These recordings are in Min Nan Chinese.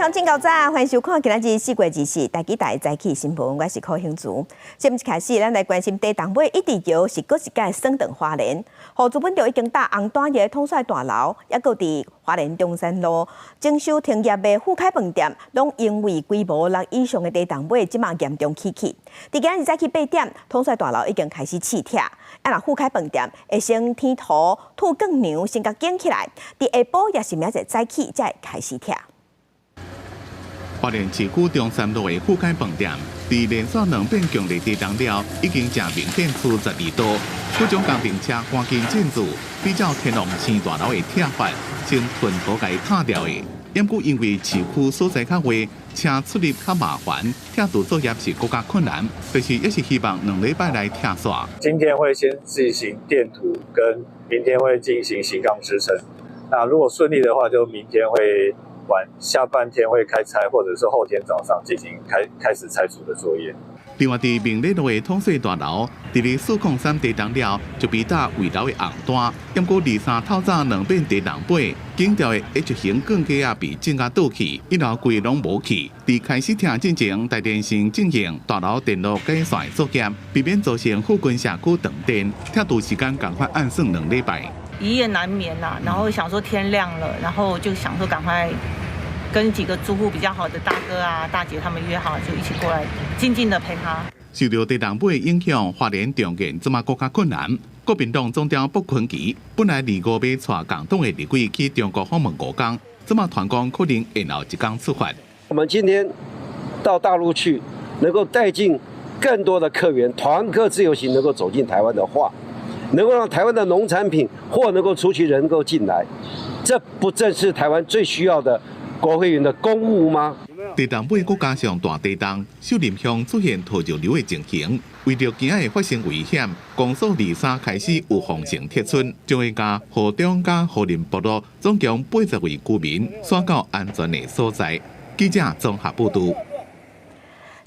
人真𠢕早，歡迎收看今仔日四月24台記台早起新聞，我是柯興竹。節目一開始，咱來關心地動尾一直搖是閣一擺損斷花蓮，予資本著已經打紅單的統帥大樓，抑閣佇花蓮中山路整修停業的富凱飯店，攏因為規模六以上的地動尾，這馬嚴重起去。佇今日早起8點，統帥大樓已經開始試拆，啊若富凱飯店會先天塗土鋼梁先共頂起來，佇下晡抑是明仔載早起才會開始拆。花蓮市區中山路的富凱飯店，佇連續兩遍強烈地動了，已經誠明顯出12度。各種工程車趕緊進駐，比照天龍星大樓的拆法，先吞土共拆掉的。毋過因為市區所在較遠，車出入較麻煩，拆除作業是閣較困難。但是也是希望2禮拜來拆煞。今天會先進行墊土，跟明天會進行型鋼支撐。那如果順利的話，就明天會晚下半天會開拆，或者是後天早上進行開始拆除的作業。另外，佇明禮路的統帥大樓，佇咧403地動了，就被打圍樓的紅單。毋過23透早兩遍地動尾，頂吊的 H 型鋼架仔被震甲倒去，一樓規攏無去。佇開始拆進前，台電先進行大樓電路改線作業，避免造成附近社區斷電。拆除時間仝款按算2禮拜。一夜難眠啦，然後想說天亮了，然後就想說趕快跟幾個住戶比較好的大哥啊、大姐他們約好，就一起過來靜靜的陪他。受著地動尾影響，花蓮重建這馬閣較困難。國民黨總召卜坤琪本來25欲帶共黨的立委去中國訪問5工，這馬傳講可能延後一工出發。我們今天到大陸去，能夠帶進更多的客源，團客自由行能夠走進台灣的話，能夠讓台灣的農產品貨能夠出去，人能夠進來，這不正是台灣最需要的國會議員的公務嗎？地動尾閣加上大地動，秀林鄉出現土石流的情形，為著驚會發生危險，公所23開始有防線撤村，將會共河中佮和林部落總共80位居民徙到安全的所在。記者綜合報導。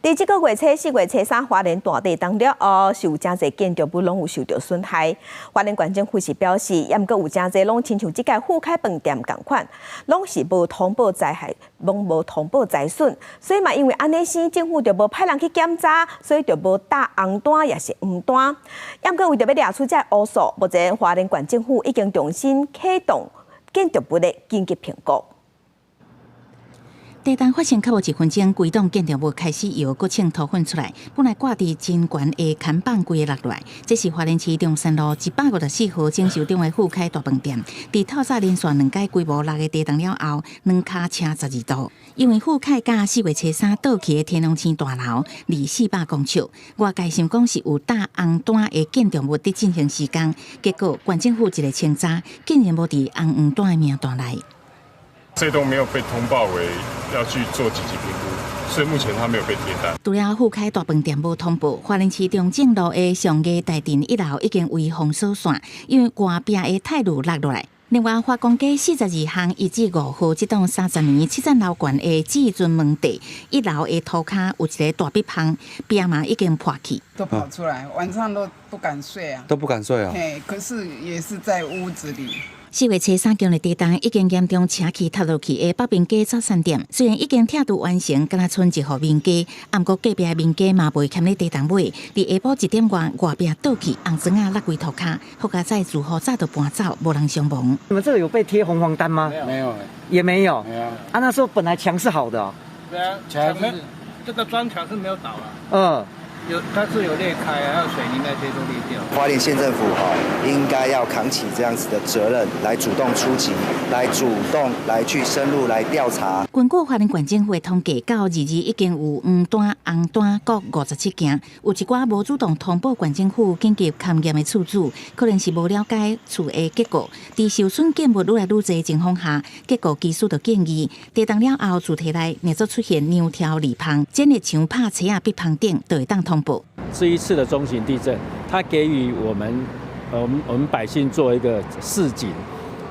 佇這個月初4月初3，花蓮大地動了後，是有誠濟建築物攏有受著損害。花蓮縣政府是表示，抑毋過有誠濟攏親像這間富凱飯店仝款，攏是無通報災害，攏無通報災損，所以嘛，因為按呢生，政府就無派人去檢查，所以就無打紅單，抑是黃單。抑毋過為著欲掠出這個烏數，目前花蓮縣政府已經重新啟動建築物的緊急評估。地動發生較無一分鐘，規棟建築物開始搖，閣衝土粉出來。本來掛佇真懸的看板規个落來。這是花蓮市中山路154號整修中的富凱大飯店。佇透早連續兩擺規模六个地動了後，兩跤車12度。因為富凱佮4月初3倒去的天龍星大樓離400公尺，外界想講是有打紅單的建築物佇進行施工，結果縣政府一个清查，竟然無佇紅黃單的名單內。這棟沒有被通報為要去做緊急評估，所以目前它沒有被貼單。除了富凱大飯店無通報，花蓮市中正路的上藝大殿一樓已經為封鎖線，因為外壁的鐵路落落來。另外，華光街42巷1至5號這棟30年七層樓懸的至尊門店一樓的塗跤有一个大壁縫，壁嘛已經破去。都跑出來，晚上都不敢睡啊。都不敢睡啊。嘿，可是也是在屋子裡。4月初3強烈地動已經嚴重斜去塌落去的北平街早餐店，雖然已經拆除完成，敢若賰一戶民家，毋過隔壁的民家嘛袂堪咧地動尾，佇下晡1點外外壁倒去，紅磚仔落規塗跤，好佳哉住戶早就搬走，無人傷亡。你們這個有被貼紅黃單嗎？沒有，也沒有。沒有。啊，那時候本來牆是好的哦。對啊，牆這個磚牆是沒有倒啊。有，它是有裂開，還有水泥那些都裂掉。花蓮縣政府哈應該要扛起這樣子的責任，來主動出擊，來主動來去深入來調查。根據花蓮縣政府的統計，到22已經有黃單、紅單各57件，有一寡無主動通報縣政府緊急勘驗的厝主，可能是無了解厝的結構。佇受損建物愈來愈濟情況下，結構技師就建議，地動了後厝體內若做出現梁柱裂縫、剪力牆拍斜仔壁縫等，就會當通報。這一次的中型地震，它給予我們百姓做一個示警，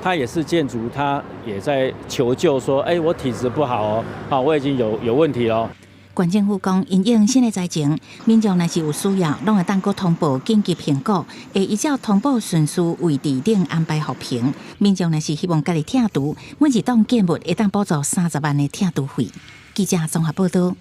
它也是建築，它也在求救，說，哎，我體質不好哦，啊，我已經有問題咯。縣政府講，因應新的災情，民眾若是有需要，攏會當閣通報緊急評估，會依照通報順序位置頂安排復評。民眾若是希望家己拆除，每一棟建物會當補助30萬的拆除費。記者綜合報道。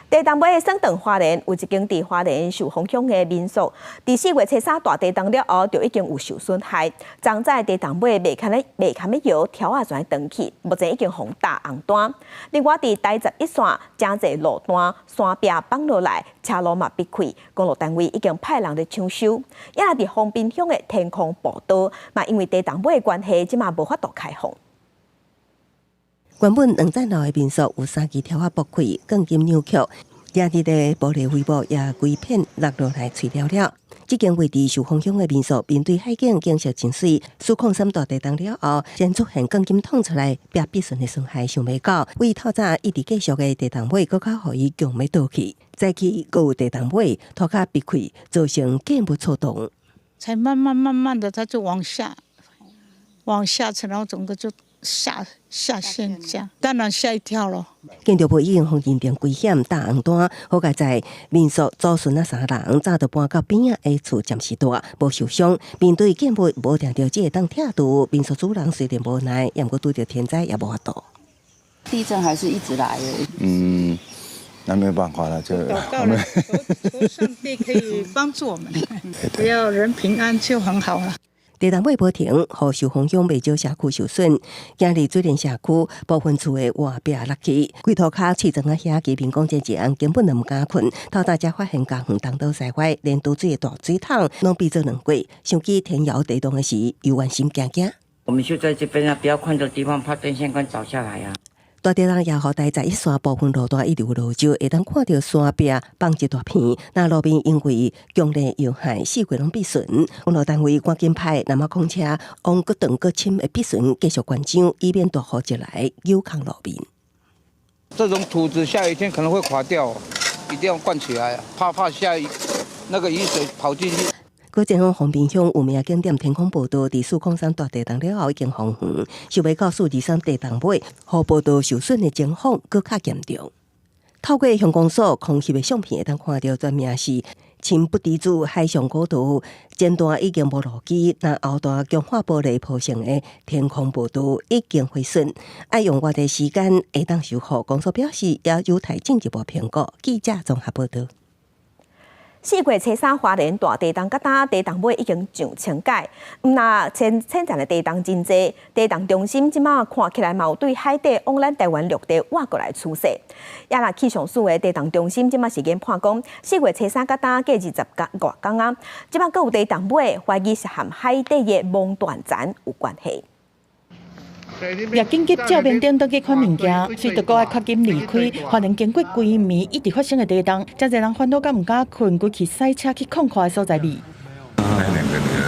地動尾的耍長花蓮有一間佇花蓮壽豐鄉的民宿，佇4月初3大地動了後，就已經有受損害。昨早地動尾袂堪咧袂堪欲搖，柱仔全斷去，目前已經予打紅單。另外，佇台11線誠濟路段山壁崩落來，車路嘛閉開，公路單位已經派人咧搶修。也佇豐濱鄉的天空步道，嘛因為地動尾的關係，這馬無法度開放。原本兩層樓的民宿有三支柱仔剝開，鋼筋扭曲，壓佇咧玻璃帷幕也規片落落來碎了了。這間位佇壽豐鄉的民宿，面對海景，景色真媠。403大地動了後，先出現鋼筋挵出來，壁筆順的損害想袂到，為透早一直繼續的地動尾，閣較予伊強欲倒去。早起閣有地動尾，塗跤閉開，造成建物錯動。才慢慢慢慢的，它就往下，往下沉，然後整個就下下陷這樣，當然嚇一跳咯。建築部已經予認定危險打紅單，好佳哉民宿祖孫仔三人早就搬到邊仔的厝暫時蹛，無受傷。面對建物無定著只會當拆除，民宿主人雖然無奈，毋過拄著天災也無法度。地震還是一直來的。嗯，那沒有辦法了，就禱告了，求上帝可以幫助我們，只要人平安就很好了。地動尾無停，予壽豐鄉袂少社區受損。今日水蓮社區部分厝的外壁落去，規塗跤翠庄仔遐居民講，這一暗根本就毋敢睏。透早才發現家園東倒西歪，連櫥水的大水桶攏變做兩塊。想起天搖地動的時，猶原心驚驚。我們就在這邊啊，不要看的地方，怕電線桿倒下來啊。大地動也予台11線部分路段一直有落石，會當看著山壁放一大片。那路面因為強烈搖撼，四界攏變順。公路單位趕緊派南馬礦車往閣長閣深的筆順繼續關張，以免大雨一來扭空路面。這種土質下雨天可能會垮掉，一定要灌起來，怕怕下雨那個雨水跑進去。閣前往豐濱鄉有名景點天空步道，佇403大地動了後已經封園，想袂到423地動尾，予步道受損的情況閣較嚴重。透過鄉公所空翕的相片，會當看著全名是深不知處海上古道，前段已經無路基，但後段強化玻璃鋪成的天空步道已經毀損，愛用偌濟時間會當修復。公所表示，也有待進一步評估。記者綜合報道。4月初3花蓮大地動，佮今地動尾已經上千擺，毋若先前的地動真濟，地動中心這馬看起來嘛有對海底往咱台灣陸地倚過來趨勢。也若氣象署的地動中心這馬時間判講，4月初3佮今過20外工啊，這馬閣有地動尾，懷疑是和海底的罔斷層有關係。掠緊急照明燈倒去看物件，隨著閣愛較緊離開。花蓮經過規暝一直發生的地動，誠濟人煩惱甲毋敢睏，規氣駛車去空曠的所在裡。那兩個女兒，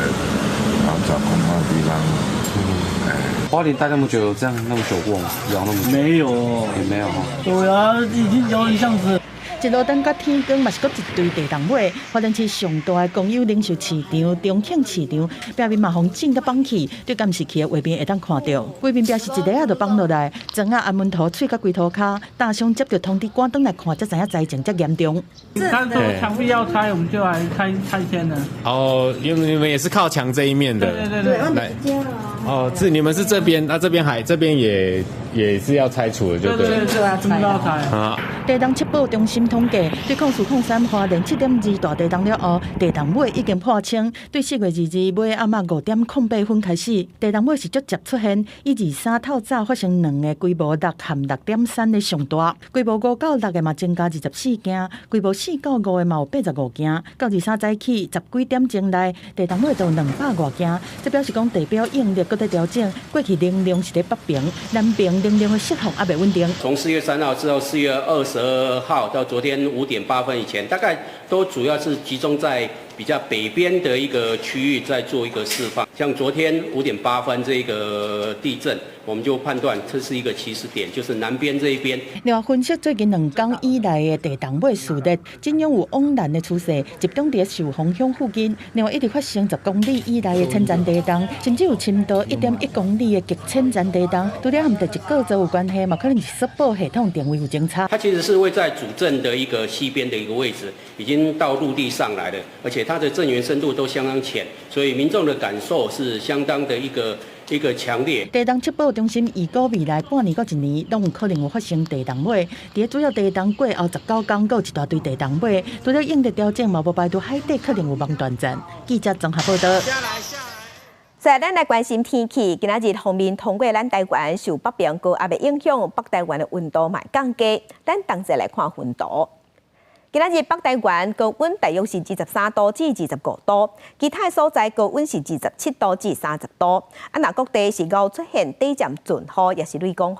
然後找空曠的地方。花蓮待那麼久，有這樣那麼久過嗎？搖那麼久？沒有，也沒有哈。對啊，已經搖一下子。一路等到天光，嘛是閣一堆地動尾。花蓮市上大的公有零售市場中慶市場，壁面嘛予震甲崩去，對監視器的畫面會當看著。規面壁是一下仔就崩落來，磚仔安門塗碎甲規塗跤，大商接著通知趕轉來看，才知影災情遮嚴重。他說牆壁要拆，我們就來拆拆遷了。哦，因為你們也是靠牆這一面的。對對對。來。哦，是你們是這邊，那這邊還這邊也是要拆除的，就對。對對對，全部要拆。啊。地動測報中心統計，對0403花蓮7.2大地動了後，地動尾已經破千。對4月22尾暗仔5點08分開始，地動尾是足捷出現，以23透早發生兩个規模6和6.3的上大，規模5到6的嘛增加24件，規模4到5的嘛有85件。到23早起十幾點鐘內，地動尾就200外件，這表示講地表應力閣咧調整，過去能量是佇北爿，南爿能量的釋放猶未穩定。從4月3號至到4月22號到昨天5點8分以前，大概都主要是集中在比較北邊的一個區域在做一個釋放。像昨天5點8分這個地震，我們就判斷這是一個起始點，就是南邊這一邊。另外分析最近2天以來的地動尾序列，怎樣有往南的趨勢，集中佇壽豐鄉附近。另外一直發生10公里以內的淺層地動，甚至有深度1.1公里的極淺層地動，除了和地質構造有關係，嘛可能是速報系統定位有誤差。它其實是位在主震的一個西邊的一個位置，已經到陸地上來了，而且它的震源深度都相當淺，所以民眾的感受是相當的一個強烈。地動測報中心預估未來半年到一年，攏有可能有發生地動尾。佇主要地動過後19天，閣有一大堆地動尾。除了應力調整，嘛無排除海底可能有網斷層。記者綜合報道。再咱來關心天氣，今仔日鋒面通過咱台灣，受北邊高壓的影響，北台灣的溫度嘛降低。咱同齊來看溫度。今仔日北台灣高溫大約是23度至25度，其他所在高溫是27度至30度。啊，若各地是𠢕出現短暫陣雨，抑是雷公雨。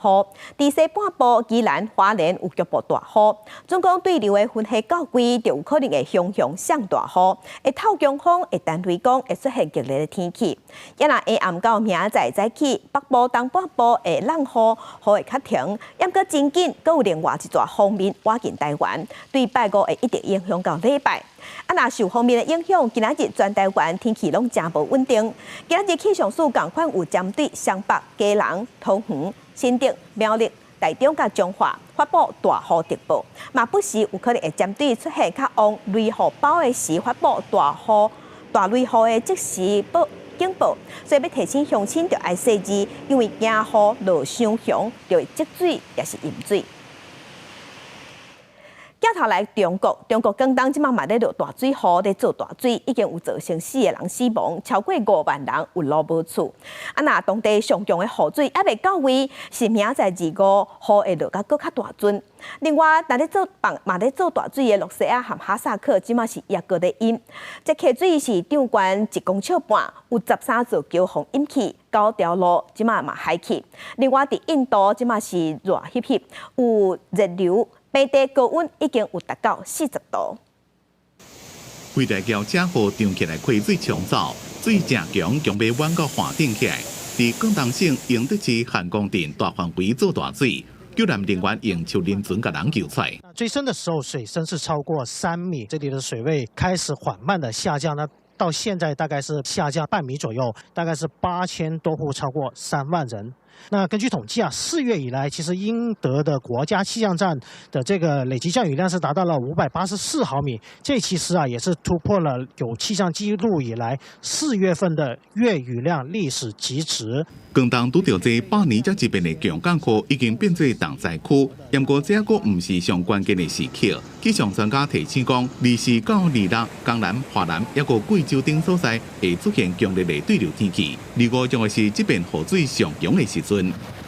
佇西半部，宜蘭、花蓮有局部大雨。總講對流的雲系到位，就有可能會雄雄上大雨，會透強風，會彈雷公，會出現激烈的天氣。啊，若下暗到明仔載早起，北部、東半部會落雨，雨會較停。毋過真緊，閣有另外一逝鋒面倚近台灣，對拜五會一直影響到禮拜。啊，若受鋒面的影響，今仔日全台灣天氣攏誠無穩定。今仔日氣象署仝款有針對雙北、基隆、桃園、新竹、苗栗、台中佮彰化發布大雨特報，嘛不時有可能會針對出現較旺雷雨包的時發布大雨、大雷雨的即時報警報。所以欲提醒鄉親著愛細緻，因為驚雨落傷強，就會積水抑是淹水。鏡頭來中國，中國廣東這馬嘛咧落大水雨，咧做大水，已經有造成4個人死亡，超過5萬人有路無厝。啊，若當地上強的雨水猶未到位，是明仔載二五雨會落甲閣較大陣。另外，若咧做放嘛咧做大水的羅西亞和哈薩克，這馬是猶閣咧淹。這溪水是漲懸1.5公尺，有13座橋予淹去，9條路這馬嘛海去。另外，佇印度這馬是熱翕翕，有熱流。平地高溫已經有達到40度。規台轎車予漲起來，溪水沖走，水誠強，強欲彎到岸頂起來。佇廣東省英德市漢光鎮大範圍做大水，救援人員用樹林船共人救出來。最深的時候，水深是超過3米，這裡的水位開始緩慢的下降，那到現在大概是下降半米左右，大概是8000多戶，超過3萬人。那根據統計啊，4月以來，其實英德的國家氣象站的這個累計降雨量是達到了584毫米，這其實啊也是突破了有氣象記錄以來4月份的月雨量歷史極值。廣東拄著這百年才一變的強降雨，已經變做重災區。不過這閣毋是上關鍵的時刻。氣象專家提醒講，24到26，江南、華南抑閣貴州等所在會出現強烈的對流天氣。25將會是這遍雨水上強的時陣。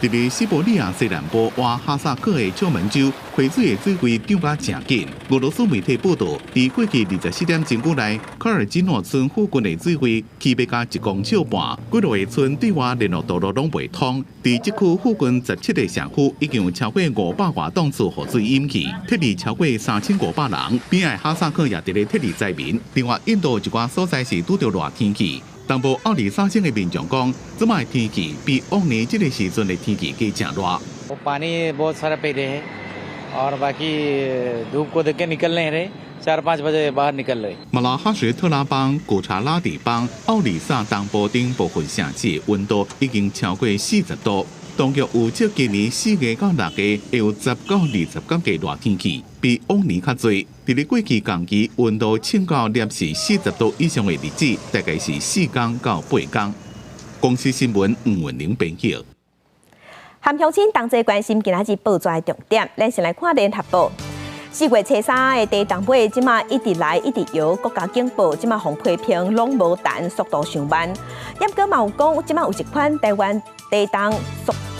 佇咧西伯利亞西南部倚哈薩克的赤門州，溪水的水位漲甲誠緊。俄羅斯媒體報道，佇過去24點鐘以內，卡爾基諾村附近的水位起碼加1.5公尺，幾落个村對外聯絡道路攏袂通。佇這區附近17個社區已經有超過500外棟厝予水淹去，撤離超過3500人。邊仔哈薩克也佇咧撤離災民。另外，印度一寡所在是拄著熱天氣。東部奧里薩省的民眾講，這擺天氣比往年這個時陣的天氣閣誠熱。 पानी बहुत सारा पी रहे हैं और बाकी धूप को देख के निकल नहीं रहे, 4-5 बजे बाहर निकल रहे。馬拉哈什特拉邦、古查拉底邦、奧里薩東部等部分城市溫度已經超過40度。當局預測今年4月到6月會有10到20天的熱天氣，比往年較濟。佇咧過去同期溫度衝到攝氏40度以上的日子，大概是4天到8天。公視新聞吳文玲編譯。含鄉親同齊關心今仔日報紙的重點，咱先來看聯合報。4月初3的地動尾，這馬一直來一直搖，國家警報這馬予批評攏無彈，速度傷慢。毋過嘛有講，這馬有一款台灣地動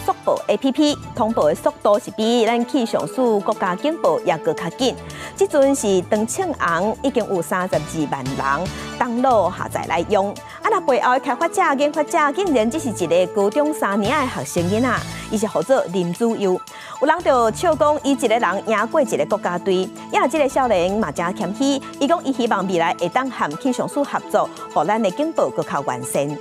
速報 A P P 通報的速度是比咱氣象署國家警報猶閣較緊。這陣是張慶紅已經有32萬人登錄下載來用。啊，若背後的開發者、研發者竟然只是一个高中三年的學生囡仔，伊是號做林子佑。有人就笑講，伊一个人贏過一个國家隊。也這个少年嘛誠謙虛，伊講伊希望未來會當和氣象署合作，予咱的警報閣較完善。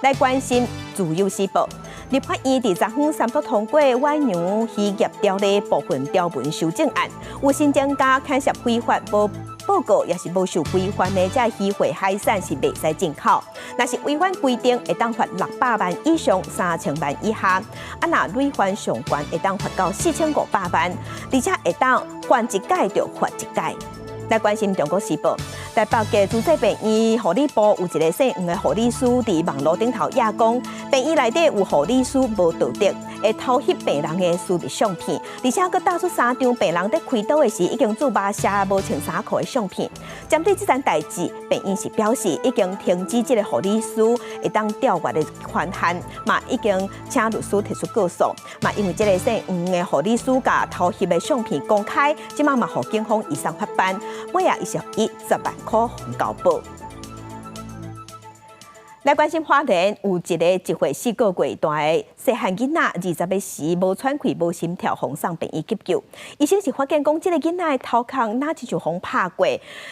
來關心自由時報，立法院佇昨昏三讀通過遠洋漁業條例部分條文修正案，有新增加牽涉非法無報告，抑是無受規範的這漁獲海產是袂使進口。若是違反規定，會當罰600萬以上3000萬以下；啊，若累犯上懸，會當罰到4500萬，而且會當犯一改就罰一改。來關心中國時報，台北嘅慈濟病院護理部有一个姓黃的護理師佇網路頂頭也講，病院內底有護理師無道德，會偷翕病人的私密相片，而且閣打出三張病人佇開刀的時已經注目射無穿衫褲的相片。針對這件代誌，病院是表示已經停止這个護理師會當調閱的權限，嘛已經請律師提出告訴。嘛因為這个姓黃的護理師共偷翕的相片公開，這馬嘛予警方移送法辦。尾仔伊是以10萬箍交保。來關心花蓮有一个1歲4個月大的細漢囡仔，20日時無喘氣、無心跳，予送病院急救。醫生是發現講，這个囡仔的頭殼若親像予拍過，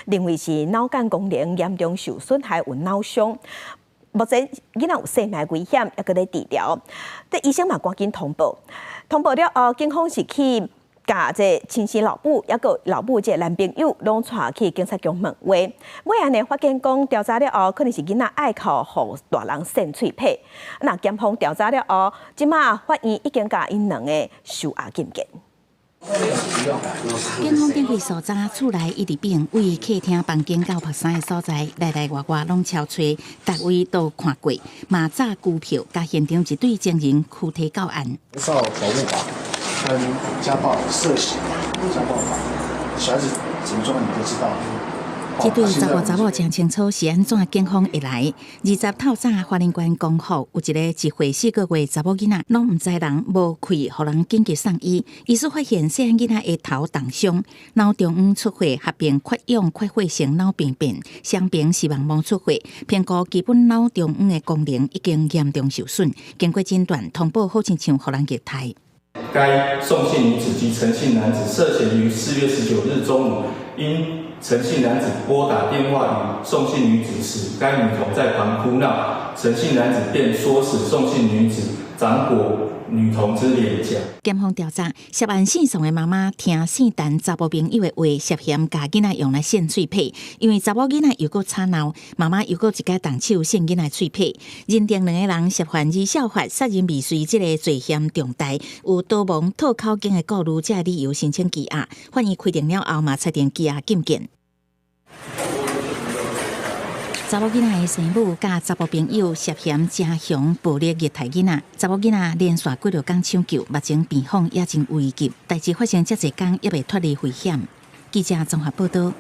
認為是腦幹功能嚴重受損害，有腦傷。目前囡仔有生命危險，猶閣咧治療。這醫生嘛趕緊通報，通報了後，警方是去共這親生老母，抑閣老母這个男朋友，攏帶去警察局問話。尾仔呢發現講調查了後，可能是囡仔愛哭，予大人搧喙䫌。若檢方調查了後，這馬法院已經共𪜶兩个收押禁見。警方頂月數早，厝內一直變位客廳、房間到曝衫的所在，內內外外攏搜揣，逐位都看過，嘛紮拘票，共現場一對情人拘提到案。少保護法跟家暴涉嫌家暴法，小孩子什麼狀況你都知道。這對查埔查某誠清楚是按怎警方會來。20透早，花蓮縣光復有一个1歲4個月查某囡仔，攏毋知人無氣，予人緊急送醫。醫師發現細漢囡仔的頭重傷，腦中央出血，合併缺氧缺血性腦病變，雙邊視網膜出血，評估基本腦中央的功能已經嚴重受損。經過診斷，通報好親像予人虐待。該宋姓女子及陳姓男子涉嫌於4月19日中午，因陳姓男子撥打電話與宋姓女子時，該女童在旁哭鬧，陳姓男子便唆使宋姓女子掌摑女童之臉頰。檢方調查，涉案姓宋的媽媽聽姓陳查某朋友的話，涉嫌共囡仔用來搧喙䫌，因為查某囡仔又閣吵鬧，媽媽又閣一擺動手搧囡仔喙䫌，認定兩个人涉犯兒少法殺人未遂，這个罪嫌重大，有逃亡套口供的顧慮，這个理由申請羈押。法院開庭了後，嘛裁定羈押禁見。查某囡仔的生母佮查某朋友涉嫌誠兇暴力虐待囡仔，查某囡仔連續幾落工搶救，目前病況也真危急，代誌發生遮濟工猶未脫離危險。記者綜合報導。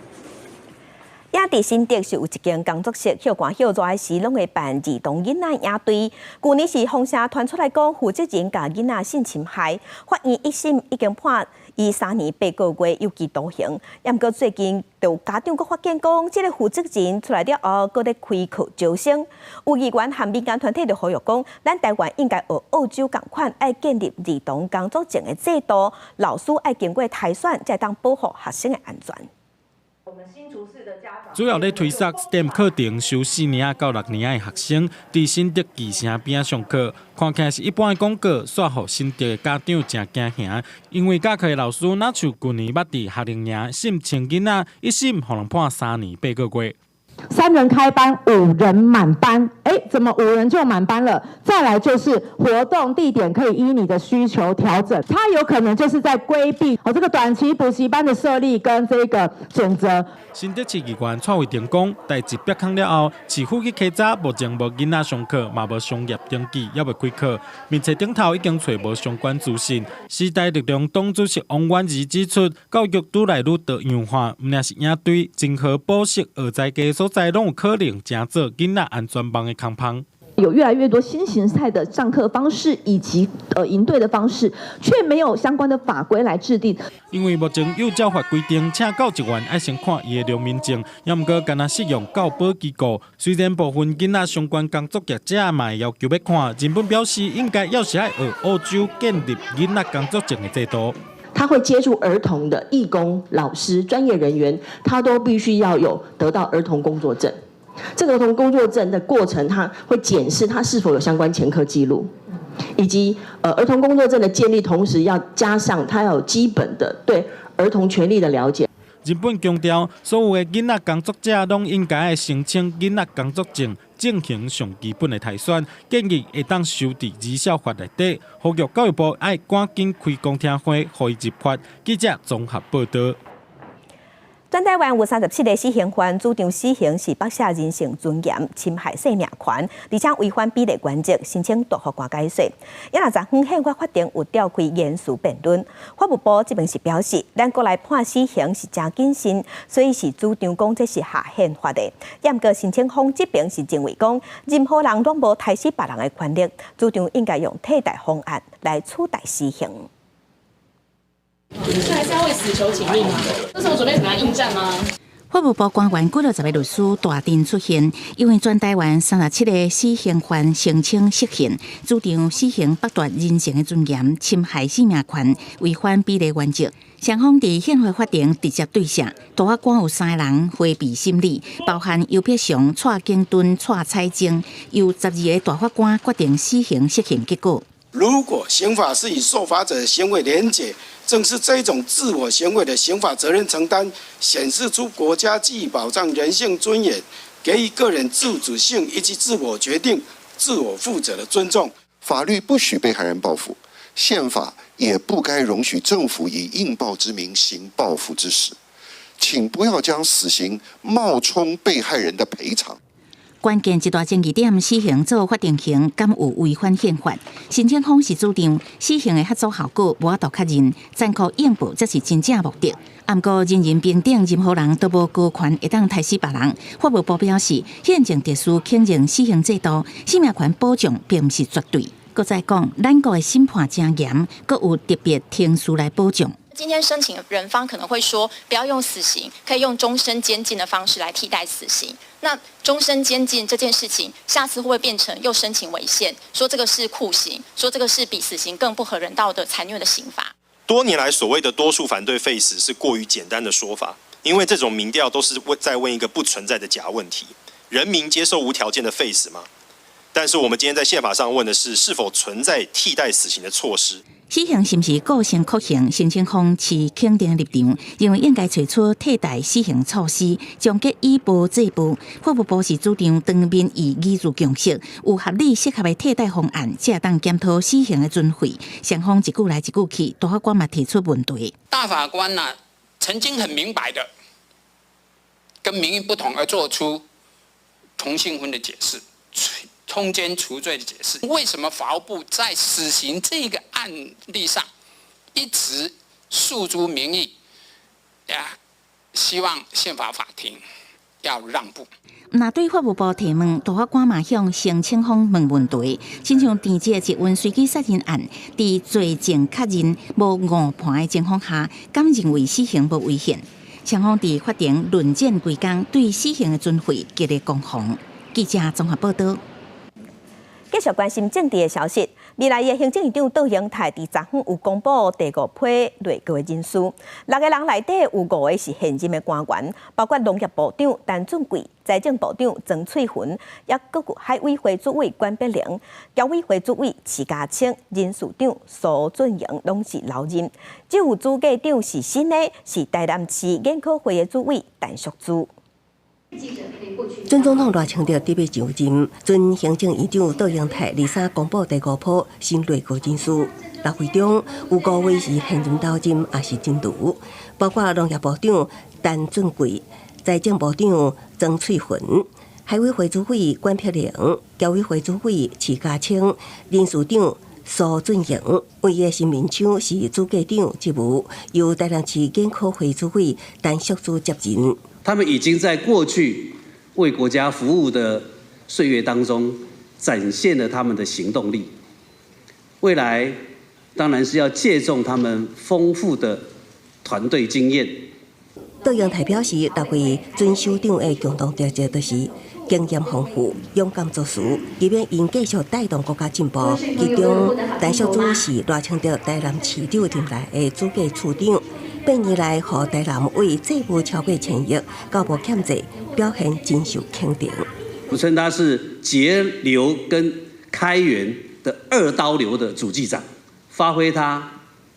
也佇新竹是有一間工作室，歇寒歇熱的時，攏會辦兒童囡仔營隊。舊年是風聲傳出來講，負責人共囡仔性侵害，法院一審已經判伊3年8個月有期徒刑。也毋過最近，就有家長閣發現講，這个負責人出來了後，閣咧開課招生。有議員和民間團體就呼籲講，咱台灣應該學澳洲仝款，愛建立兒童工作證的制度，老師愛經過篩選，才會當保護學生的安全。主要咧推捒 STEM 課程，收4年到6年的學生，佇新竹巨城邊上課，看起來是一般的廣告，煞予新竹的家長誠驚嚇，因為教課的老師若像舊年捌佇夏令營性侵囡仔，一審予人判3年8個月。三人開班，五人滿班，哎，怎麼五人就滿班了？再來就是活動地點可以依你的需求調整，他有可能就是在規避哦這個短期補習班的設立跟這個準則。新竹市議員蔡惠婷講，代誌煏空了後，市府去稽查，目前無囡仔上課，嘛無商業登記，猶未開課。面冊頂頭已經揣無相關資訊。時代力量黨主席王婉儀指出，教育愈來愈多樣化，毋但是營隊，任何補習、學在家所在，攏有可能成做囡仔安全網的空縫。有越來越多新形態的上課方式以及營隊的方式，卻沒有相關的法規來制定。因為目前幼教法規定，請教職員愛先看伊的良民證，也毋過干焦適用教保機構。雖然部分囡仔相關工作業者嘛會要求欲看，日本表示應該猶是愛學澳洲建立囡仔工作證的制度。他會接觸兒童的義工、老師、專業人員，他都必須要有得到兒童工作證。這個兒童工作證的過程，他會檢視他是否有相關前科記錄，以及兒童工作證的建立，同時要加上他要有基本的對兒童權利的了解。日本強調，所有的囡仔工作者攏應該愛申請囡仔工作證，進行上基本的篩選，建議會當收佇兒少法內底，呼籲教育部愛趕緊開公聽會，予伊入法。記者綜合報導。全台灣有37個死刑犯，主張死刑是剝削人性尊嚴、侵害生命權，而且違反比例原則，申請大法官解說。也若昨昏憲法法庭有召開言詞辯論，法務部這邊是表示，咱國內判死刑是誠謹慎，所以是主張講這是合憲法的。也毋過申請方這邊是認為講，任何人攏無刣死別人的權力，主張應該用替代方案來取代死刑。這還是要為死囚請命嗎？這是我準備怎麼樣應戰嗎？法務部官員幾落十个律師大陣出現，因為全台灣37個死刑犯聲稱釋憲，主張死刑剝奪人性的尊嚴、侵害生命權、違反比例原則。雙方佇憲法法庭直接對峙，大法官有三个人迴避審理，包含游碧祥、蔡景敦、蔡彩晶，由12個大法官決定死刑釋憲結果。如果刑法是與受罰者行為連結，正是這種自我行為的刑法責任承擔，顯示出國家既保障人性尊嚴，給予個人自主性以及自我決定、自我負責的尊重。法律不許被害人報復，憲法也不該容許政府以應報之名行報復之實。請不要將死刑冒充被害人的賠償。關鍵一大爭議點，死刑做法定刑，敢有違反憲法？申請方是主張死刑的嚇阻效果無法度確認，殘酷應報才是真正目的。毋過人人平等，任何人都無高權會當刣死別人。法務部表示，憲政特殊肯認死刑制度，生命權保障並毋是絕對。閣再講，咱國的審判誠嚴，閣有特別程序來保障。今天申請人方可能會說，不要用死刑，可以用終身監禁的方式來替代死刑。那終身監禁這件事情，下次會不會變成又申請違憲，說這個是酷刑，說這個是比死刑更不合人道的殘虐的刑罰？多年來所謂的多數反對廢死是過於簡單的說法，因為這種民調都是問在問一個不存在的假問題：人民接受無條件的廢死嗎？但是我們今天在憲法上問的是，是否存在替代死刑的措施？死刑是毋是構成酷刑？申請方持肯定立場，認為應該揣出替代死刑措施，終結以暴制暴。法務部是主張當民意凝聚共識，有合理適合的替代方案，才會當檢討死刑的存廢。雙方一句來一句去，大法官嘛提出問題。大法官呢，曾經很明白的，跟民意不同而做出同性婚的解釋。通姦除罪的解釋，為什麼法務部在死刑這個案例上一直訴諸民意，呀，希望憲法法庭要讓步。若對法務部提問，大法官嘛向申請方問問題，親像鄭捷運隨機殺人案，佇罪證確認無誤判的情況下，敢認為死刑無違憲？雙方佇法庭論戰規工，對死刑的存廢激烈攻防。記者綜合報導。繼續關心政治的消息，未來的行政院長卓榮泰佇昨昏有公布第五批內閣的人事，六个人內底有五個是現任的官員，包括農業部長陳俊貴、財政部長莊翠雲，抑閣有海委會主委管碧玲、僑委會主委徐佳青、人事長蘇俊榮，攏是留任。只有主計長是新的，是台南市研考會的主委陳淑珠。準總統賴清德準備就任，準行政院長卓榮泰23公布第五波新內閣人事，六位中有五位是現任留任，抑是人流，包括農業部長陳俊貴、財政部長莊翠雲、海委會主委管碧玲、僑委會主委徐佳青、人事長蘇俊榮。唯一新面孔是主計長職務，由台南市研考會主委陳淑珠接任。他們已經在過去為國家服務的歲月當中，展現了他們的行動力。未來當然是要借重他們豐富的團隊經驗。卓榮泰表示，六位準首長的共同特質就是經驗豐富、勇敢做事，希望𪜶繼續帶動國家進步。其中，陳淑莊是賴清德台南市長任內的主計處長，8年來，予台南為債務超過千億，到無欠債，表現真受肯定。我稱他是節流跟開源的二刀流的主計長，發揮他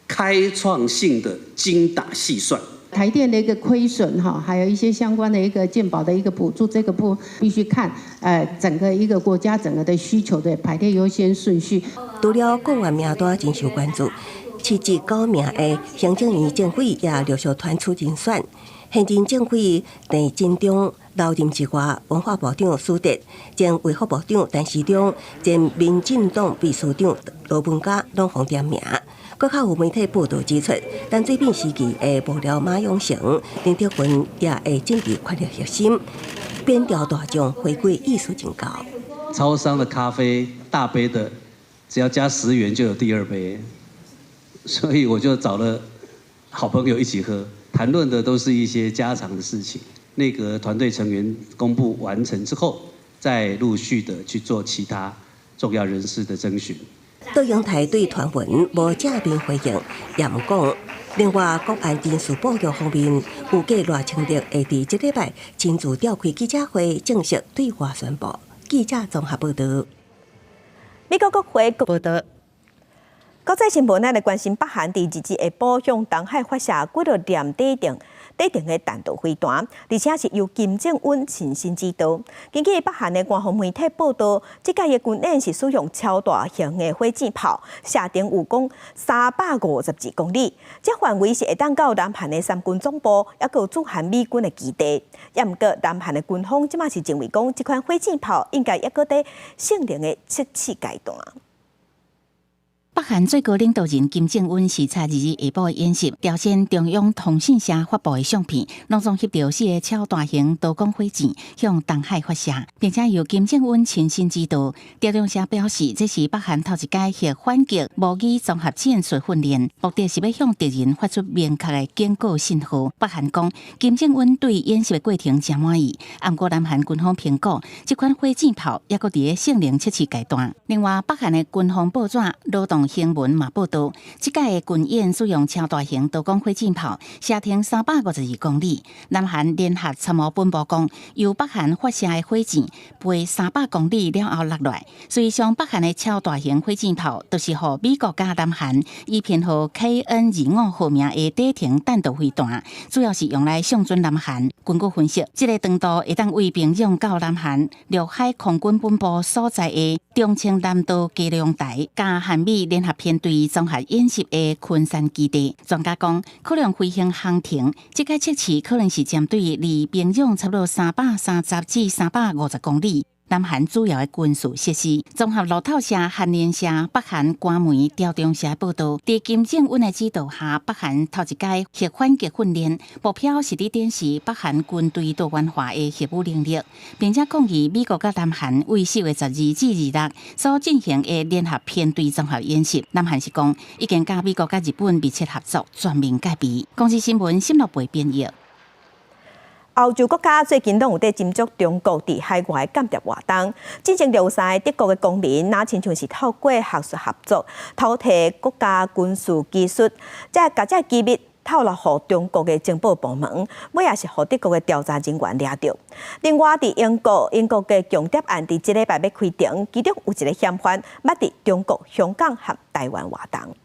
開創性的精打細算。台電的一個虧損哈，還有一些相關的一個健保的一個補助，這個部必須看，整個一個國家整個的需求的排列優先順序。除了閣員名單真受關注，79名的行政院政委也陸續傳出人選。現任政委鄭振中留任之外，文化部長蘇哲、前衛福部長陳時中、前民進黨秘書長羅文嘉攏予點名。閣較有媒體報導指出，陳水扁時期的幕僚馬永成、林德雲也會進入權力核心，扁調大將回歸意思真高。超商的咖啡大杯的，只要加10元就有第二杯，所以我就找了好朋友一起喝，談論的都是一些家常的事情。內閣團隊成員公布完成之後，再陸續的去做其他重要人士的徵詢。卓榮泰對傳聞無正面回應，也毋講。另外，國安人事布局方面，預計賴清德會佇這禮拜親自召開記者會，正式對外宣布。記者綜合報導。美國國會報導。國際新聞，咱來關心北韓佇二二下晡向東海發射幾落艦底定底定的彈道飛彈，而且是由金正恩親身指導。根據北韓的官方媒體報導，這擺的軍演是使用超大型的火箭炮，射程有講352公里，這範圍是會當到南韓的三軍總部，抑閣有駐韓美軍的基地。抑毋過南韓的軍方這馬是認為講，這款火箭炮應該抑閣佇性能的測試階段。北韓最高領導人金正恩視察二日下晡的演習，朝鮮中央通訊社發布的相片，攏總翕著四个超大型多管火箭向東海發射，並且由金正恩親身指導。朝中社表示，這是北韓頭一擺核反擊模擬綜合戰術訓練，目的是欲向敵人發出明確的警告信號。北韓講，金正恩對演習的過程誠滿意，毋過南韓軍方評估，這款火箭炮猶閣佇咧性能測試階段。另外，北韓的軍方報紙《勞動新聞》嘛報導，這擺的軍演使用超大型多管火箭炮，射程352公里。南韓聯合參謀本部講，由北韓發射的火箭飛300公里了後落來。事實上，北韓的超大型火箭炮都是予美國佮南韓以編號 KN 25號名的短程彈道飛彈，主要是用來相準南韓。根據分析，這个長度會當對平壤到南韓陸海空軍本部所在的忠清南道基隆台，佮韓美聯合編隊綜合演習的昆山基地。專家講，可能飛行航程，這個測試可能是針對離平壤差不多330至350公里。南韓主要的軍事設施，綜合路透社、韓聯社、北韓官媒朝中社報導，佇金正恩的指導下，北韓頭一擺核反擊訓練，目標是佇展示北韓軍隊多元化的核武能力，並且抗議美國佮南韓為4月12至26所進行的聯合編隊綜合演習。南韓是講，已經佮美國佮日本密切合作，全面戒備。公視新聞沈樂培編譯。歐洲國家最近攏有佇斟酌中國佇海外間諜活動，進前有三个德國的公民，若親像是透過學術合作，偷提國家軍事技術，再共這機密透露予中國的情報部門，尾仔是予德國的調查人員掠著。另外，佇英國，英國的共諜案佇這禮拜欲開庭，其中有一个嫌犯捌佇中國、香港和台灣活動。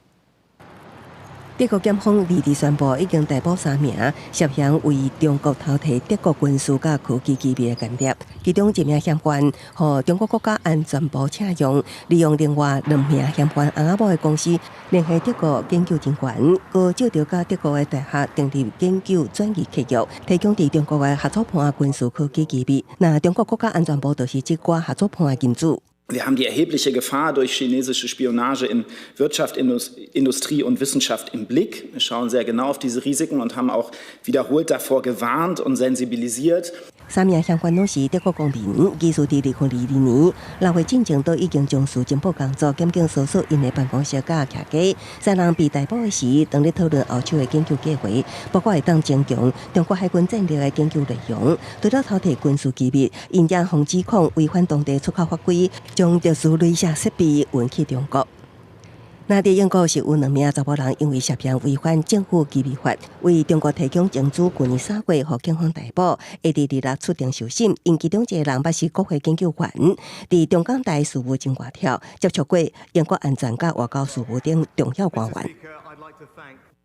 德國檢方二日宣布，已經逮捕三名涉嫌為中國偷提德國軍事佮科技機密的間諜，其中一名嫌犯予中國國家安全部請用，利用另外兩名嫌犯翁仔某的公司聯繫德國研究人員，閣借著佮德國的大學訂立研究轉移契約，提供佇中國的合作伴軍事科技機密。那中國國家安全部就是這寡合作伴的金主。 Wir haben die erhebliche Gefahr durch chinesische Spionage in Wirtschaft, Industrie und Wissenschaft im Blick. Wir schauen sehr genau auf diese Risiken und haben auch wiederholt davor gewarnt und sensibilisiert. 三名嫌犯攏是德國公民，疑似佇2022年6月進前都已經從事情報工作，檢警搜索𪜶的辦公室佮徛家。三人被逮捕的時，當咧討論後手的研究計劃，包括會當增強中國海軍戰力的研究內容。除了偷提軍事機密，𪜶也予指控違反當地出口法規，將特殊鐳射設備運去中國。那佇英國是有兩名查某人因為涉嫌違反政府機密法，為中國提供情資，舊年3月予警方逮捕，會佇26出庭受審。𪜶其中一個人捌是國會研究員，佇中港台事務真活跳，接觸過英國安全佮外交事務等重要官員。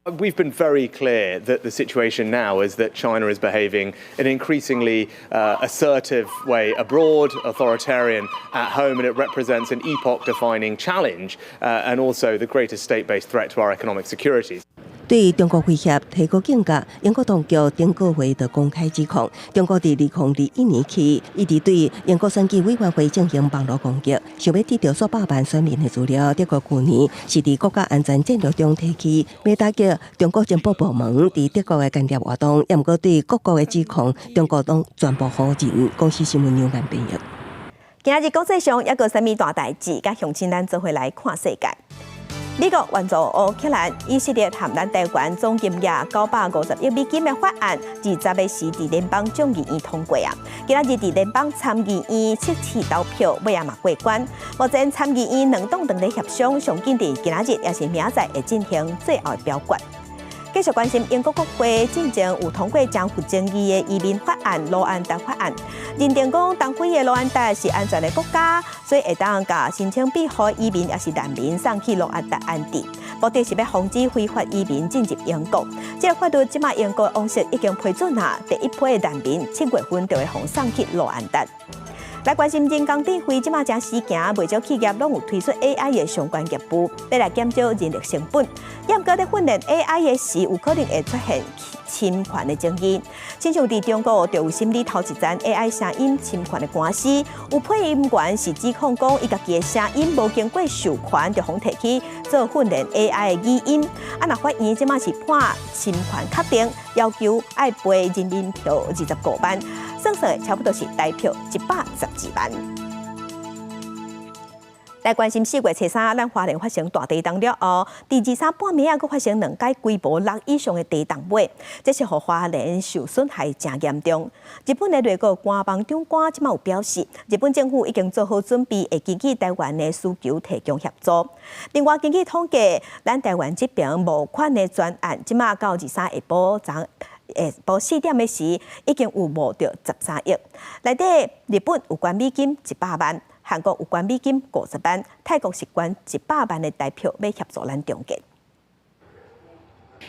We've been very clear that the situation now is that China is behaving in an increasingly assertive way abroad, authoritarian at home, and it represents an epoch defining challenge and also the greatest state based threat to our economic security. 對中國威脅提高警覺，英國當局頂個月就公開指控，中國佇2021年起一直對英國選舉委員會進行網路攻擊，想欲得著數百萬選民的資料。德國舊年是佇國家安全戰略中提起，欲打擊中國情報部門佇德國的間諜活動，也毋過對各國的指控，中國攏全部否認。公視新聞楊蘭編譯。今仔日國際上猶閣啥物大代誌，佮鄉親咱做伙來看世界。美國援助烏克蘭、以色列和咱台灣總金額950億美金的法案，20個時佇聯邦眾議院通過啊。今仔日佇聯邦參議院測試投票，尾仔嘛過關。目前參議院兩黨正佇協商，上緊佇今仔日抑是明仔載會進行最後的表決。繼續關心英國國會進前有通過真有爭議的移民法案——盧安達法案，認定講東非的盧安達是安全的國家，所以會當共申請庇護移民抑是難民送去盧安達安置，目的是欲防止非法移民進入英國。這個法律這馬英國王室已經批准啊，第一批難民7月份就會予送去盧安達。來關心人工智慧，這馬誠時行，袂少企業攏有推出 AI 的相關業務，欲來減少人力成本。毋過佇訓練 AI 的時，有可能會出現侵權的爭議。親像佇中國就有審理頭一場 AI 聲音侵權的官司，有配音員是指控講，伊家己的聲音無經過授權就予提去做訓練 AI 的語音。啊，若法院這馬是判侵權確定，要求愛賠人民幣25萬。算算差不多是台票112萬。來關心4月初3，咱花蓮發生大地動了後，佇23半暝仔，閣發生兩擺規模6以上的地動尾，這是予花蓮受損害誠嚴重。日本的內閣官房長官這馬有表示，日本政府已經做好準備，會根據台灣的需求提供協助。另外，根據統計，咱台灣這邊募款的專案，這馬到23下晡昨下晡4點的時，已經有募著13億。內底日本有捐美金100萬。韓國有捐美金50萬，泰國是捐100萬的台票，欲協助咱重建。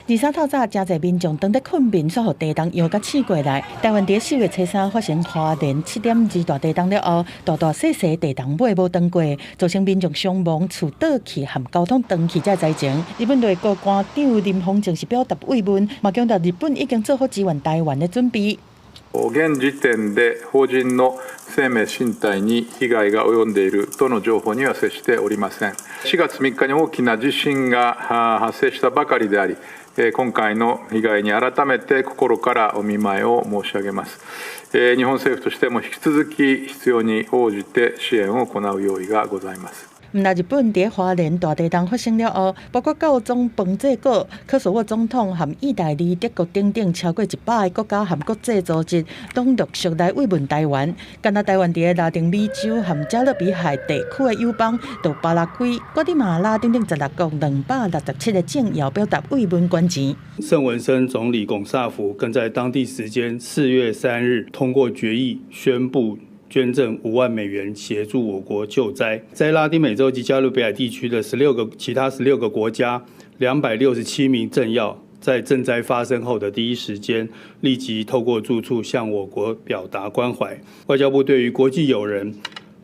23透早，誠濟民眾當咧睏眠，煞予地動搖共醒過來。台灣佇4月初3發生花蓮7.2大地動了後，大大細細地動尾無斷過，造成民眾傷亡、厝倒去和交通斷去這災情。日本內閣官長林芳正是表達慰問，嘛強調日本已經做好支援台灣的準備。現時點で邦人の生命身體に被害が及んでいるとの情報には接しておりません。4月3日に大きな地震が発生したばかりであり、今回の被害に改めて心からお見舞いを申し上げます。日本政府としても引き続き必要に応じて支援を行う用意がございます。毋但日本佇花蓮大地動發生了後，包括教宗方濟各、科索沃總統和意大利、德國等等超過100個國家和國際組織，攏陸續來慰問台灣。敢若台灣佇拉丁美洲和加勒比海地區的友邦，就巴拉圭、瓜地馬拉等等16國267個政要表達慰問捐錢。聖文森總理龔薩福更在當地時間4月3日通過決議，宣布捐贈5萬美元協助我國救災，在拉丁美洲及加勒比海地區的十六個其他十六個國家，267名政要在震災發生後的第一時間，立即透過駐處向我國表達關懷。外交部對於國際友人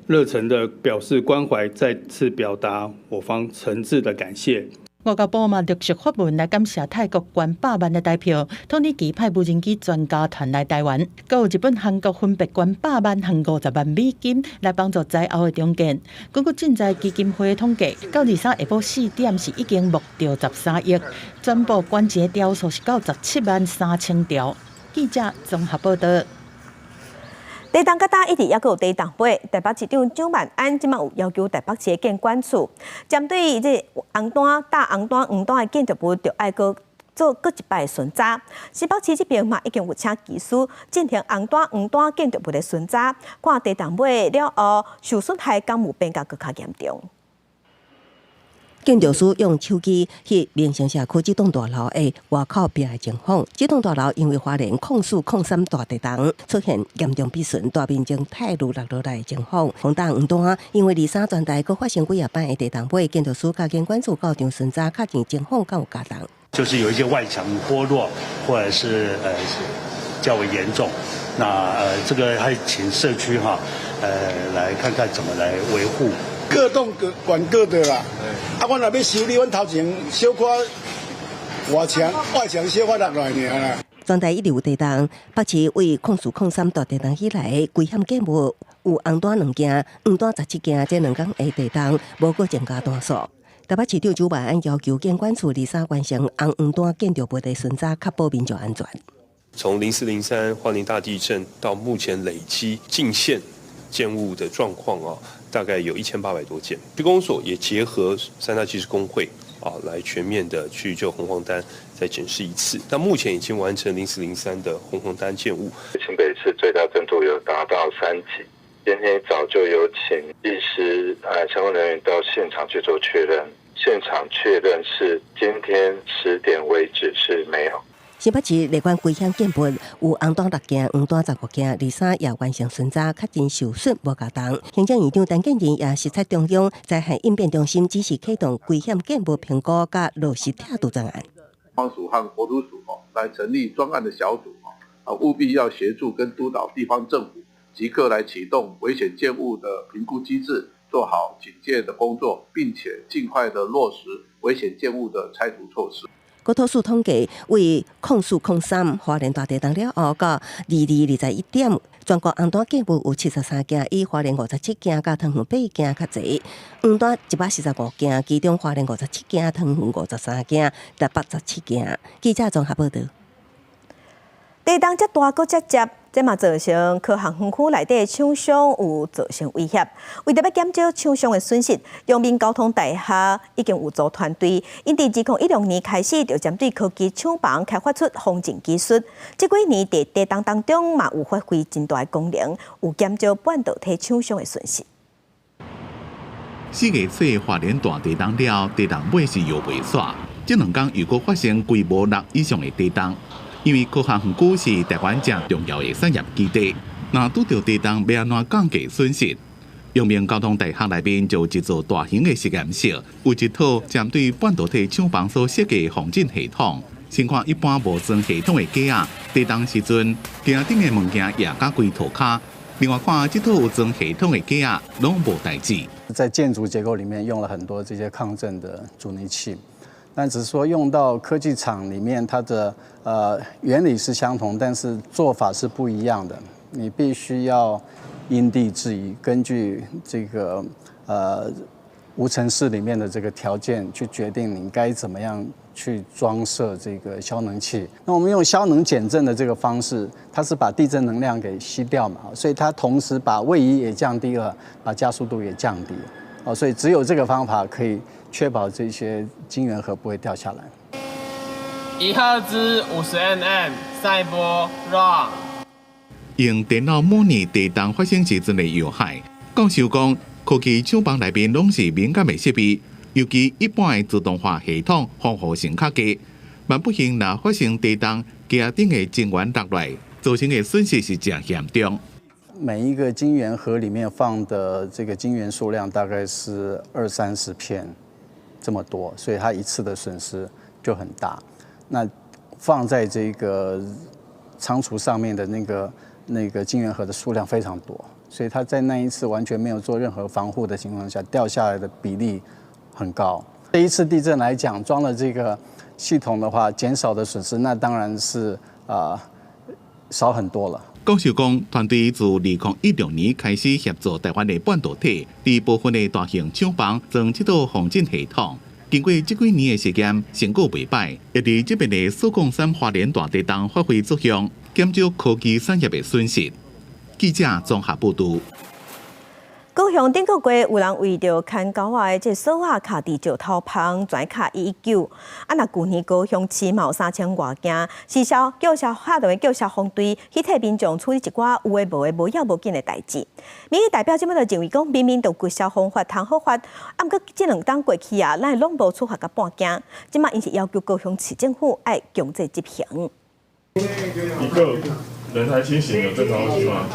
熱誠的表示關懷，再次表達我方誠摯的感謝。外交部嘛陸續發文來感謝泰國捐百萬的台票，土耳其派無人機專家團來台灣，閣有日本、韓國分別捐百萬和50萬美金來幫助災後的重建。根據賑災基金會統計，到23下晡4點是已經募著13億，全部捐錢條數是到17萬3千條。記者綜合報道。地動較大一直猶閣有地動尾，台北市長蔣萬安這馬有要求台北市的建管處，針對這紅單、大紅單、黃單的建築物，著愛閣做閣一擺巡查。新北市這邊嘛已經有請技師進行紅單、黃單建築物的巡查，看地動尾了後受損害敢有變甲閣較嚴重。建築師用手機翕民生社區這棟大樓的外口壁的情況。這棟大樓因為花蓮0403大地動出現嚴重毀損，大面積塌落落來的情況。紅單黃單因為23全台閣發生幾若擺的地動尾，建築師佮建管處到場巡查，確認情況敢有加重。就是有一些外牆剝落，或者是較為嚴重。那這個還請社區哈，來看看怎麼來維護。各棟各管各的啦。啊，阮若欲修理，阮頭前小可外牆外牆小可落來爾啦。全台一直有地動，北市為0403大地動以來，危險建物有紅單兩件，黃單17件，這兩工的地動無閣增加單數。台北市長蔣萬安要求建管處23完成紅黃單建築物的巡查，確保民眾安全。從0403花蓮大地震到目前累積禁限建物的狀況啊，大概有1800多件。區公所也結合三大技師公會啊，來全面的去就紅黃單再檢視一次。那目前已經完成0403的紅黃單建物。新北市最大震度有達到3級。今天早就有請技師相關人員到現場去做確認，現場確認是今天10點為止是沒有。新北市列管危險建物有紅單六件，黃單15件，23也完成巡查，確認受損無加重。行政院長陳建仁也視察中央災害應變中心，指示啟動危險建物評估佮落實拆除專案。方署和國土署哦，來成立專案的小組哦，啊，務必要協助跟督導地方政府，即刻來啟動危險建物的評估機制，做好警戒的工作，並且盡快的落實危險建物的拆除措施。國土署統計，為0403花蓮大地動了後，到22:21，全國紅單建物有73件，以花蓮57件，佮桃園8件較濟；黃單145件，其中花蓮57件，桃園53件，台北17件。記者綜合報導。地動遮大，閣遮捷，這嘛造成科學園區內底廠商有造成威脅。為著欲減少廠商的損失，陽明交通大學已經有組團隊，𪜶佇2016年開始就針對科技廠房開發出防震技術。這幾年佇地動當中嘛有發揮真大的功能，有減少半導體廠商的損失。4月初花蓮大地動了，地動尾是搖袂煞。這兩工又閣發生規模6以上的地動。因為科學園區是台灣誠重要的產業基地，若拄著地動，欲按怎降低損失？陽明交通大學內面就有一座大型的實驗室，有一套針對半導體廠房所設計的防震系統。先看一般無裝系統的機仔，地動時陣，機仔頂的物件壓甲規塗跤。另外看這套有裝系統的機仔，攏無代誌。在建築結構裡面用了很多這些抗震的阻尼器。但只是說用到科技廠裡面，它的原理是相同，但是做法是不一樣的。你必須要因地制宜，根據這個無塵室裡面的這個條件去決定你該怎麼樣去裝設這個消能器。那我們用消能減震的這個方式，它是把地震能量給吸掉嘛，所以它同時把位移也降低了，把加速度也降低。哦，所以只有這個方法可以確保這些晶圓盒不會掉下來。1赫茲50 mm 賽波 run。用電腦模擬地動發生時陣的搖撼。教授講，科技廠房內面攏是敏感的設備，尤其一般的自動化系統防護性較低。萬不幸若發生地動，機仔頂的晶圓落來，造成的損失是誠嚴重。每一個晶圓盒裡面放的這個晶圓數量大概是二三十片，這麼多，所以它一次的損失就很大。那放在這個倉儲上面的那個晶圓盒的數量非常多，所以它在那一次完全沒有做任何防護的情況下，掉下來的比例很高。這一次地震來講，裝了這個系統的話，減少的損失那當然是少很多了。教授講，團隊自2016年開始協助台灣的半導體，佇部分的大型廠房裝這套防震系統。經過這幾年的實驗，成果袂䆀，會佇這擺的四空三花蓮大地動發揮作用，減少科技產業的損失。記者綜合報導。高雄頂個月有人為著牽狗仔的這鎖仔敲佇石頭旁，全敲119。啊，若舊年高雄市嘛有3000外件，是消叫消打電話叫消防隊去替民眾處理一寡有的無的無要無緊的代誌。民意代表這擺就認為講，明明就有消防法通好罰，啊，毋過這兩冬過去啊，咱攏無處罰甲半件。這擺𪜶是要求高雄市政府愛強制執行。一個人還清醒，有正常呼吸嗎？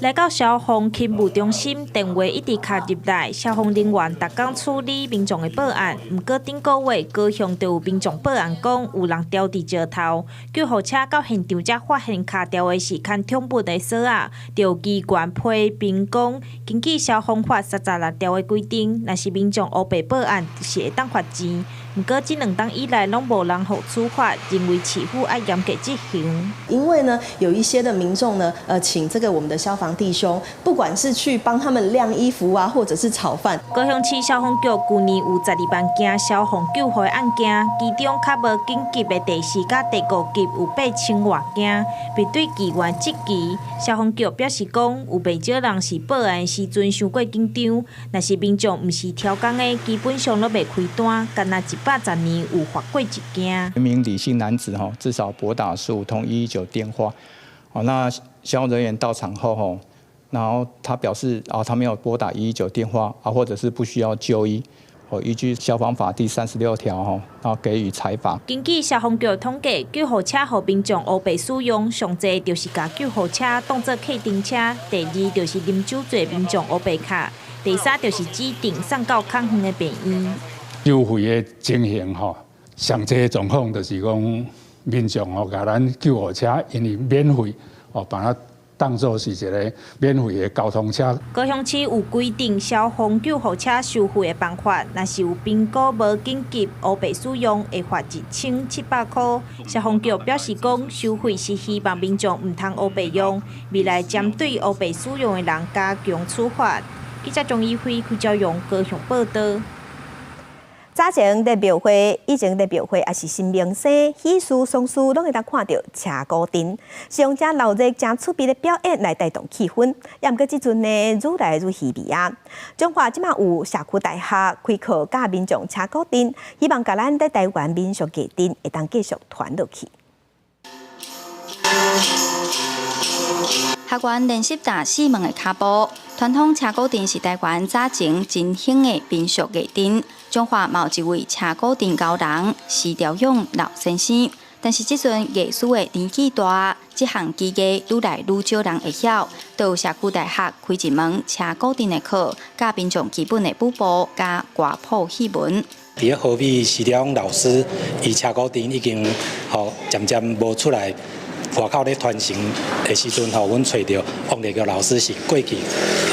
來到消防勤務中心，電話一直敲入來，消防人員逐工處理民眾的報案。毋過頂個月高雄就有民眾報案講，有人牢佇石頭，救護車到現場才發現敲牢的是牽寵物的鎖仔，就有機關批評講，根據消防法36條的規定，若是民眾烏白報案，是會當罰錢。毋過這兩冬以來攏無人予處罰，認為市府愛嚴格執行。因為呢，有一些的民眾呢，請這個我們的消防弟兄，不管是去幫他們晾衣服啊，或者是炒飯。高雄市消防局舊年有12萬件消防救護案件，其中較無緊急的第四佮第五級有8000外件。面對議員質疑，消防局表示講，有袂少人是報案時陣傷過緊張，若是民眾毋是超工的，基本上攏袂開單，干焦110年有罰過一件。一名李姓男子至少撥打15通119電話，那消防人員到場後，然後他表示啊，他沒有撥打119電話啊，或者是不需要就醫，依據消防法第36條，然後給予裁罰。根據消防局統計，救護車予民眾烏白使用，上濟就是共救護車當作客運車，第二就是啉酒醉民眾烏白敲，第三就是指定送到較遠的病院。收費的情形吼，上濟的狀況就是講民眾吼，共咱救護車因為免費哦，把它當做是一個免費的交通車。高雄市有規定消防救護車收費的辦法，若是有評估無緊急烏白使用，會罰1700塊。消防局表示講，收費是希望民眾毋通烏白用，未來針對烏白使用的人加強處罰。記者張一輝、柯昭勇高雄報導。早前佇廟會，以前佇廟會，抑是神明生、喜事、喪事，攏會當看著車鼓陣，是用誠鬧熱、誠趣味的表演來帶動氣氛。也毋過這陣呢，愈來愈稀微啊。彰化這馬有社區大學開課教民眾車鼓陣，希望共咱佇台灣民俗藝陣會當繼續傳落去。學員練習踏四門的跤步，傳統車鼓陣是台灣早前真興的民俗藝陣。彰化嘛有一位車鼓陣高人施兆勇老先生，但是這陣藝師的年紀大，這項技藝愈來愈少人會曉。就有社區大學開一門車鼓陣的課，教民眾基本的舞步佮歌譜戲文。佇咧好比施兆勇老師，伊車鼓陣已經吼漸漸無出來。外口咧傳承的時陣吼，阮揣著王麗玉老師是過去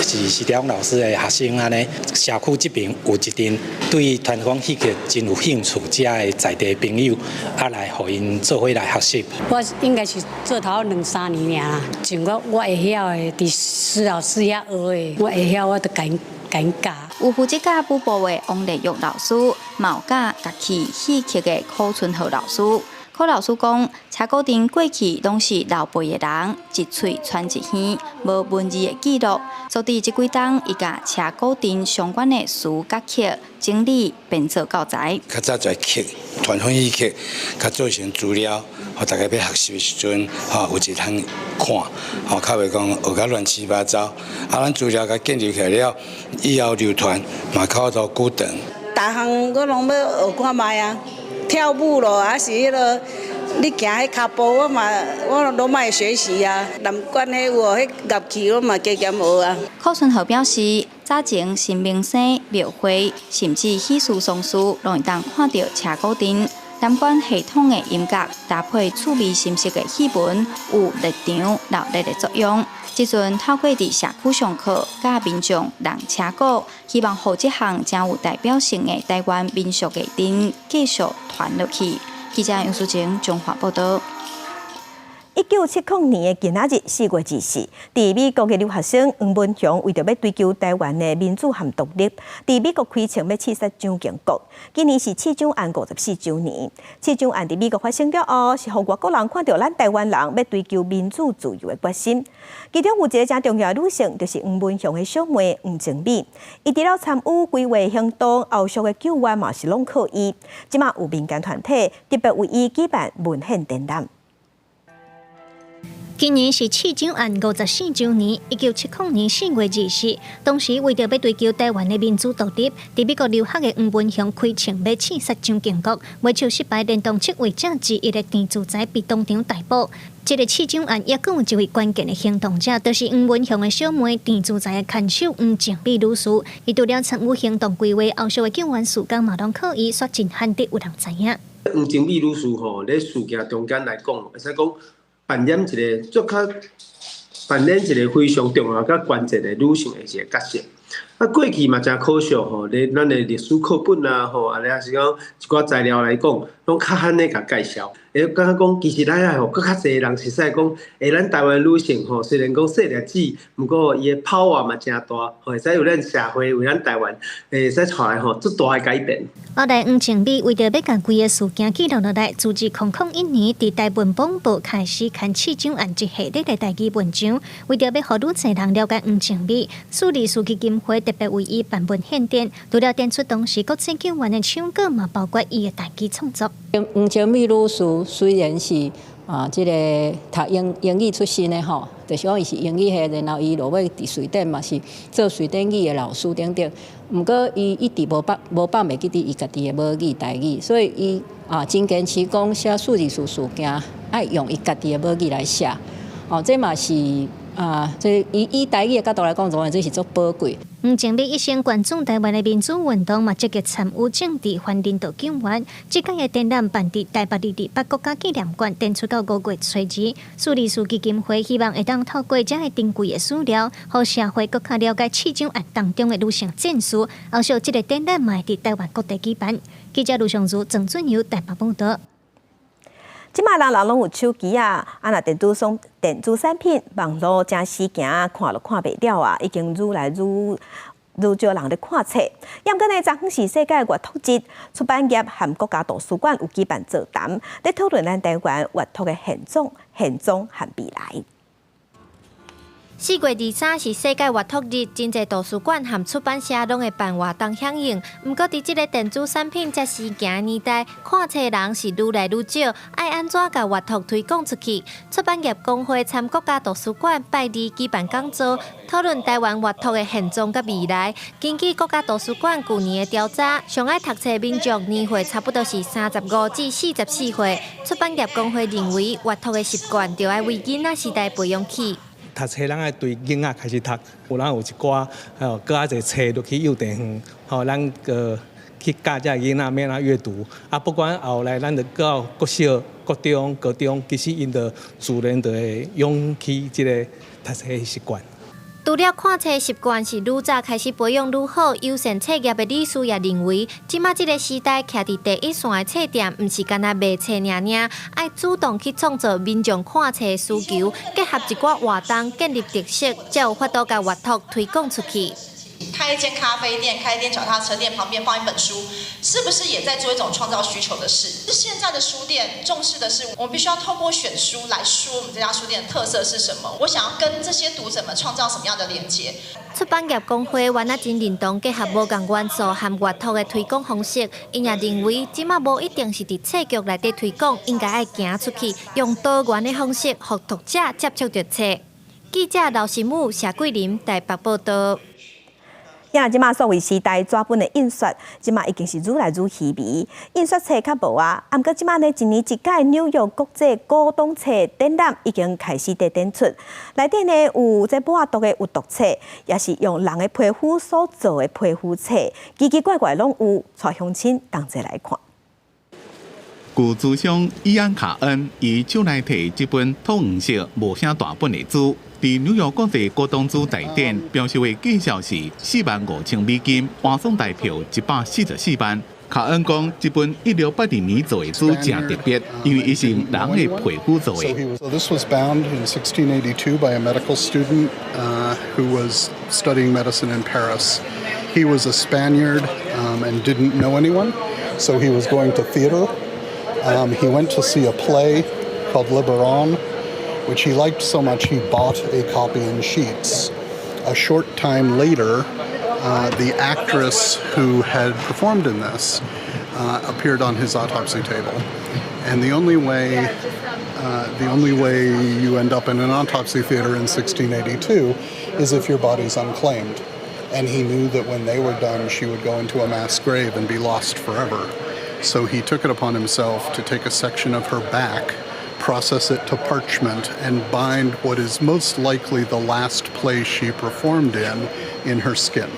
是施兆勇老師的學生按呢。社區這邊有一陣對傳統戲曲真有興趣，遮的在地朋友啊來予𪜶做伙來學習。我應該是做頭兩三年爾啦，像我會曉的，佇施老師遐學的，我會曉我就共𪜶教。有負責教舞步的王麗玉老師，嘛有教樂器戲曲的柯春豪老師。柯老師講，車鼓陣過去攏是老輩的人，一喙傳一耳，無文字的記錄。所以這幾冬，伊共車鼓陣相關的詞佮曲整理編做教材。較早在曲，傳統戲曲，較做成資料，予大家欲學習的時陣，吼有一通看，吼較袂講學甲亂七八糟。啊，咱資料共建立起來了，以後流傳嘛較有久長。逐項我攏欲學看覓啊。跳舞咯，還是彼个你行彼跤步，我嘛我攏愛學習啊。南管彼有哦，彼樂器我嘛加減學啊。柯春豪表示，早前神明生、廟會，甚至喜事喪事，攏會當看著車鼓陣。南管系統的音樂搭配趣味心色的戲文，有熱場鬧熱的作用。這陣透過佇社區上課，教民眾弄車鼓，希望予這項誠有代表性的台灣民俗藝陣繼續傳落去。記者楊淑晴彰化報導。1970年的今仔日4月24，佇美國的留學生黃文雄為著欲追求台灣的民主和獨立，佇美國開槍欲刺殺蔣經國。今年是刺蔣案54週年。刺蔣案佇美國發生了後，是予外國人看著咱台灣人欲追求民主自由的決心。其中有一个誠重要的女性，就是黃文雄的小妹黃靜美。伊除了參與規劃行動，後續的救援嘛是攏靠伊。這馬有民間團體特別為伊舉辦文獻展覽。今年是刺蔣案54週年，1970年4月24，當時為著欲追求台灣的民主獨立，佇美國留學的黃文雄開槍欲刺殺蔣經國，未手失敗，連同七位者之一的鄭自才被當場逮捕。這个刺蔣案抑閣有一位關鍵的行動者，就是黃文雄的小妹鄭自才的牽手黃靜美女士。伊除了參與行動規劃，後續的救援事工嘛，攏靠伊，煞真罕得有人知影。黃靜美女士吼，佇事件中間來講，會使講扮演一个足較扮演一个非常重要佮關鍵的女性的一个角色。啊，過去嘛誠可惜吼，佇咱的歷史課本啊，吼，啊，抑是講一寡材料來講，攏較罕咧共介紹。會感覺講，其實咱愛予閣較濟人熟悉講，咱台灣女性吼，雖然講細粒子，毋過伊的 power 嘛誠大，吼，會使為咱社會、為咱台灣，會使帶來吼足大的改變。後來黃靜美為著欲共規个事件記錄落來，自2001年佇台文廣報開始刊刺蔣案一系列的台語文章，為著欲予愈濟人了解黃靜美，四二四基金會特別為伊辦文獻展，除了展出當時國際救援的手稿，嘛包括伊的台語創作。黃靜美女士雖然是啊，這个讀英語出身的吼，就是講伊是英語系，然後伊落尾佇瑞典嘛是做瑞典語的老師等等。毋過伊一直無放袂記佇伊家己的母語台語，所以伊啊真堅持講寫四二四事件，愛用伊家己的母語來寫。哦，這嘛是啊，這以台語的角度來講，當然這是足寶貴。黃靜美一生關注台灣的民主運動，嘛積極參與政治環人道救援。這屆的展覽辦佇台北228國家紀念館，展出到5月初二。四二四基金會希望會當透過這个珍貴的史料，予社會閣較了解刺蔣案當中的女性戰士。後續這个展覽嘛會佇台灣各地舉辦。記者盧尚如、鄭俊友台北報導。這馬人人攏有手機啊，啊若電子產品網路誠時行，看都看袂了啊，已經愈來愈少人咧看冊。毋過呢，昨昏是世界閱讀日，出版業和國家圖書館有舉辦座談，咧討論咱台灣閱讀的現狀和未來。4月23是世界閱讀日，真濟圖書館和出版社攏會辦活動響應。毋過，佇這个電子產品遮時行的年代，看冊人是愈來愈少，愛按怎共閱讀推廣出去？出版業公會參國家圖書館拜二舉辦講座，討論台灣閱讀的現狀佮未來。根據國家圖書館舊年的調查，上愛讀冊民眾年歲差不多是35至44歲。出版業公會認為，閱讀的習慣著愛為囡仔時代培養起。讀冊咱愛對囡仔開始讀，有人有一寡吼，閣較濟冊落去幼稚園，吼，咱閣去教這囡仔欲按怎閱讀。啊，不管後來咱就到國小、國中、高中，其實𪜶就自然就會養起這个讀冊的習慣。除了看冊習慣是愈早開始培養愈好，友善冊業的理事也認為，這馬這个時代徛佇第一線的冊店，毋是干焦賣冊爾爾，愛主動去創造民眾看冊的需求，結合一寡活動建立特色，才有法度共閱讀推廣出去。開一間咖啡店，開一間腳踏車店，旁邊放一本書，是不是也在做一種創造需求的事？現在的書店重視的是，我們必須要透過選書來說我們這家書店的特色是什麼。我想要跟這些讀者們創造什麼樣的連接？出版業公會原來真認同結合無仝元素和閱讀的推廣方式，𪜶也認為，這馬無一定是佇冊局內底推廣，應該愛行出去，用多元的方式，予讀者接觸著冊。記者劉新武、謝桂林台北報導。呀，這馬數位時代，紙本的印刷，這馬已經是愈來愈稀微，印刷冊較無啊。毋過這馬呢，一年一屆紐約國際古董冊展覽已經開始佇展出。內底呢有這無法度的閱讀冊，也是用人的皮膚所做的皮膚冊，奇奇怪怪攏有，帶鄉親同齊來看。舊書商伊安卡恩以手內提這本土黃色無啥大本的書，佇紐約國際古董書大展標售的價數是45,000美金，換算台票144萬。卡恩講，這本1682年做的書誠特別，因為伊是用人的皮膚做的。 So this was bound in 1682 by a medical student who was studying medicine in Paris. He was a Spaniard and didn't know anyone, so he was going to theater. He went to see a play called Liberon, which he liked so much he bought a copy in sheets. A short time later, the actress who had performed in this appeared on his autopsy table. And the only way you end up in an autopsy theater in 1682 is if your body's unclaimed. And he knew that when they were done, she would go into a mass grave and be lost forever. So he took it upon himself to take a section of her back, process it to parchment, and bind what is most likely the last play she performed in her skin.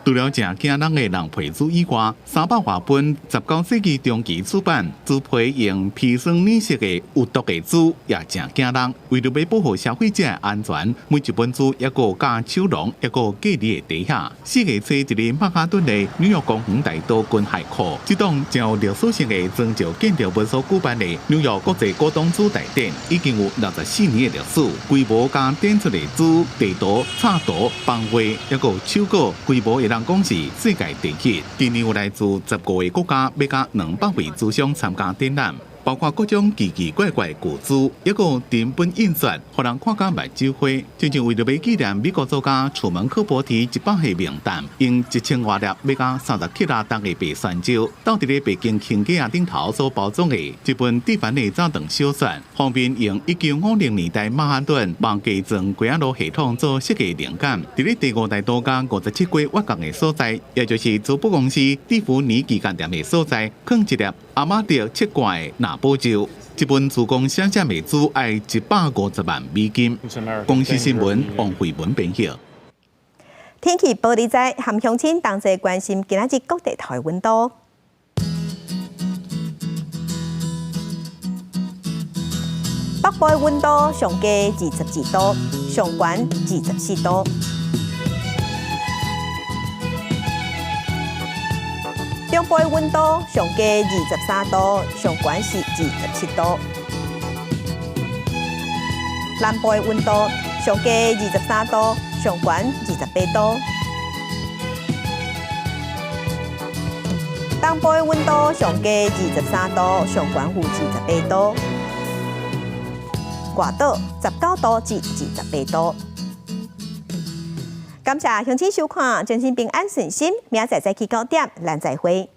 除了誠驚人的人皮書以外，300外本19世紀中期出版，紙皮用砒霜染色的有毒的書也誠驚人。為著欲保護消費者的安全，每一本書猶閣加手籠，猶閣隔離的袋仔。4月初佇咧曼哈頓的紐約公園大道軍械庫，這棟誠有歷史性的莊石建築物所舉辦的紐約國際古董書大展，已經有64年的歷史，規模佮展出的書、地圖、插圖、版畫，猶閣手稿，規模會當講是世界第一。今年有來自15個國家，欲佮200位書商參加展覽，包括各種奇奇怪怪舊書，猶閣珍本印刷，予人看甲目睭花。親像為著欲紀念美國作家楚門柯柏提100歲冥誕，用1000外粒欲佮30克拉重的白酸蕉，鬥佇咧白金輕架仔頂頭所包裝的這本蒂凡尼早堂小說，封面用1950年代曼哈頓網架裝街仔路系統做設計靈感，佇咧第五大道佮57街挖角的所在，也就是珠寶公司蒂芙尼旗艦店的所在，囥一粒阿瑪迪七掛的藍寶石。這本主攻寫寫的書愛150萬美金。公視新聞王慧文編譯。天氣報你知，和鄉親同齊關心今仔日各地頭的溫度。北部的溫度上低22度，上懸24度。中部的溫度上低23度，上懸是27度。南部的溫度上低23度，上懸28度。東部的溫度上低23度，上懸有28度。外島19度至28度。感謝鄉親收看，衷心平安順心，明仔載早起9點，咱再會。